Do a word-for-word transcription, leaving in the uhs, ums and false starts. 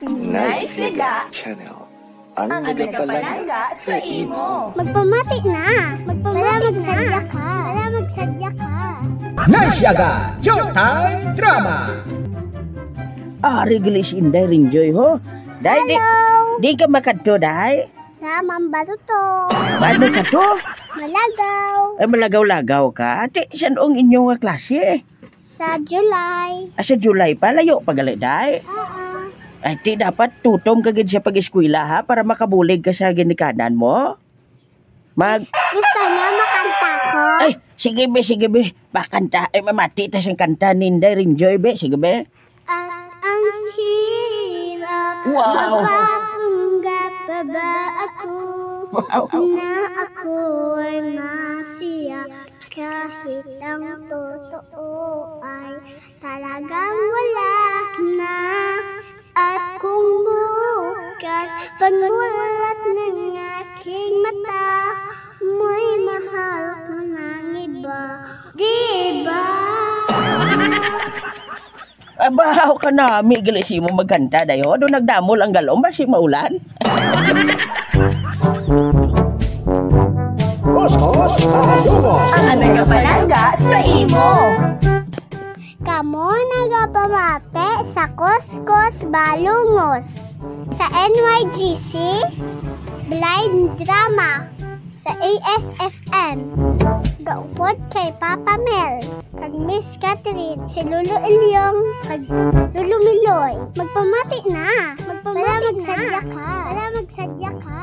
Nice Liga Channel. Ang nagapalangga sa imo. Magpamati na. Magpamati na. Wala magsadya ka. Wala magsadya ka. Nice Yaga, Showtime Drama. Ari gali si Inday Rinjoy, ho. Day, di, Hello. Di ka makadto, day? Sa Mambaluto. Ano ka to? Malagaw. Ay, malagaw-lagaw ka. Ate, saan ang inyo nga klase? Sa July. Ah, sa July pa, layo pa gali, day? Oo. Ay, ti, dapat tutom ka gid sa pag-eskwela, ha, para makabulig ka sa ginikanan mo. Mag- Gusto niya makanta ko? Ay, sige be, sige be. Pakanta, ay, mamati ta sing kanta ni Inday Rinjoy be, sige be. Ang, ang hirap, Wow. Mapapanggap pa ba ako Wow. Na ako ay masaya kahit ang totoo ay talagang wala na. At kung bukas pagmulat ng aking mata, may mahal ka ng iba, di ba? Aba, aw ka nami, gali si mo magkanta, dayo. Do nagdamol ang galom, basi maulan. Kuskus Balungos. Ang nagapalangga sa imo. Kamo nagapamati sa Kuskus Balungos sa N Y G C Blind Drama sa A S F M. Gaupod kay Papa Mel kag Miss Catherine, si Lolo Ilyong kag Lolo Miloy. Magpamati na. Magpamati Wala na. Magsadya ka. Wala magsadya ka.